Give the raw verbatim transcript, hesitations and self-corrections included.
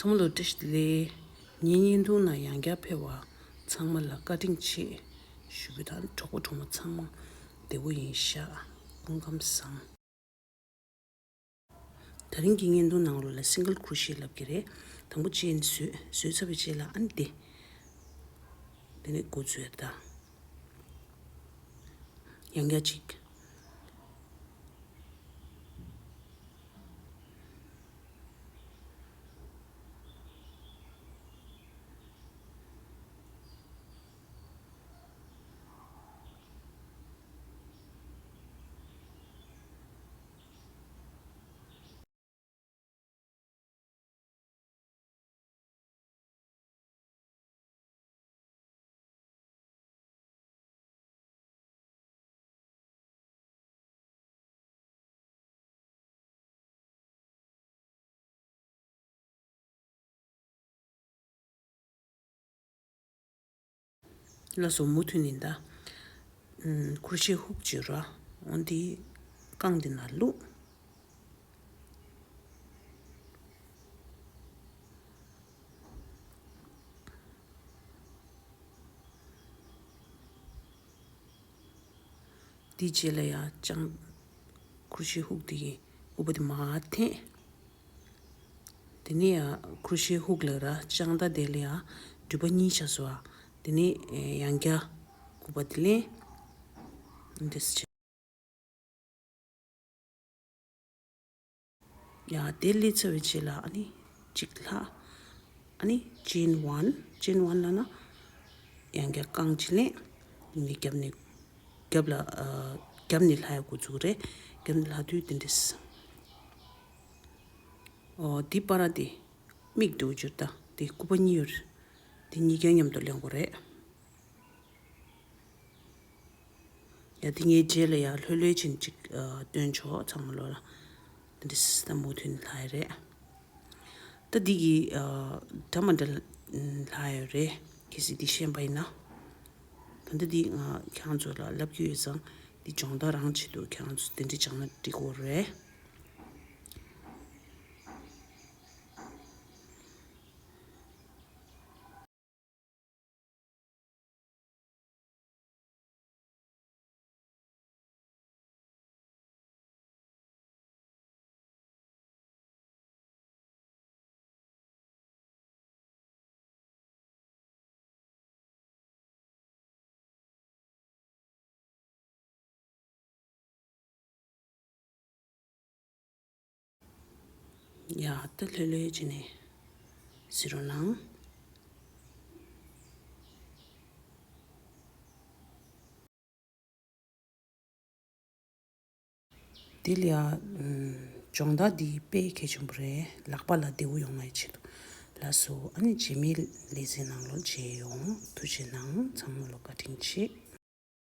ཚང་མ་ལ་བཀྲ་ཤིས་བདེ་ལེགས། ངའི་བརྙན་ཐུང་ནང་ཡང་བསྐྱར་ཕེབས་པ་ཚང་མ་ལ་བཀའ་དྲིན་ཆེ་ཞུ་རྒྱུ་དང་། གྲོགས་པོ་གྲོགས་མོ་ཚང་མ་བདེ་པོ་ཡིན་ཤག་སྐུ་ཁམས་བཟང་། དེ་རིང་གི་བརྙན་ཐུང་ནང་ལོགས་ལ་single crochet ལབ་ཀྱི་རེད། དང་པོ་chain བཟོས། བཟོས་ཚར་བའི་རྗེས་ལ་ཨ་ནི་དེ། དེ་ནས་འགོ་འཛུགས་ཡ་ད། ཡང་བསྐྱར་གཅིག་ལགས་སོ། མུ་མཐུད་ནས་ད། ཨུམ། ཁུར་ཤེ་ཧུག་ཅིག་ར། འོན་ཏེ་རྐང་འདི་ན་བླུགས། དེའི་རྗེས་ལ་ཡང་ལྕང་། ཁུར་ཤེ་ཧུག་དེ་གི་སྐུད་པ་དེ་མར་འཐེན། དེ་ནས་ཡང་ཁུར་ཤེ་ཧུག་ལ་ར་ལྕང་མདའ་དེ་ལ་ཡང་མགྲིན་པ་གཉིས་བཞག་སོང་ཨ། དེ་ནས་ཡང་བསྐྱར་སྐུད་པ་དེ་ལེན། འདི་འདྲས་བྱས། ཡ། དེ་ལས་ཚར་བའི་རྗེས་ལ་ཨ་ནི་གཅིག་ལྷག་ཨ་ནི་chain one། chain one ལབ་ན་ཡང་བསྐྱར་རྐང་གཅིག་ལེན། ཨ་ནི་རྒྱབ་ནས་རྒྱབ་ལ། ཨ། རྒྱབ་ནས་ལྷག་ཡ་འགོ་འཛུགས་རེད། རྒྱབ་ནས་ལྷག་དུས་དེ་འདྲས། ཨོ། འདི་བར་དེ་མིག་འདུག་གྱུར་ད། དེ་སྐུད་པ་གཉིས་ཡོད་རེད། དེ་གཉིས་ཀ་མཉམ་དུ་ལེན་དགོས་རེད། ཡ། དེ་ངའི་རྗེས་ལ་ཡ་ལྷོད་ལྷོད་ཕྱིན་ཅིག་ཨ། སྟོན་ཆོག་ཚང་མ་ལོ་ལ། འདི་འདྲས་ད་མུ་མཐུད་ནས་ལྷག་ཡ་རེད། ད་འདི་གི་ཨ། འདྲ་མ་འདྲ་ལྷག་ཡ་རེད། གལ་སྲིད་འདི་ཤེས་པ་ཡིན་ན། ད་ལྟ་འདི་ང་ཁྱེད་རང་ཚོ་ལ་ལབ་ཀྱི་ཡོད་ཙང་། འདི་སྦྱོང་བརྡར་རང་ཆེད་དུ་ཁྱེད་རང་ཚོ་དེ་འདྲས་སྦྱངས་ན་འགྲིག་གི་རེད། ཡ། ད་ལྷོད་ལྷོད་བྱས་ནས་གཟིགས་རོགས་གནང་། དེ་ལ་ཡ། ཨམ། སྦྱོང་བརྡར་འདི་དཔེ་གལ་ཆེན་པོ་རེད། ལག་པ་ལ་བདེ་པོ་ཡོང་བའི་ཆེད་དུ། ལགས་སོ། ཨ་ནི་རྗེས་མའི་ལེ་ཚན་ནང་ལོགས་མཇལ་ཡོང་། ཐུགས་རྗེ་གནང་། ཚང་མ་ལ་བཀའ་དྲིན་ཆེ།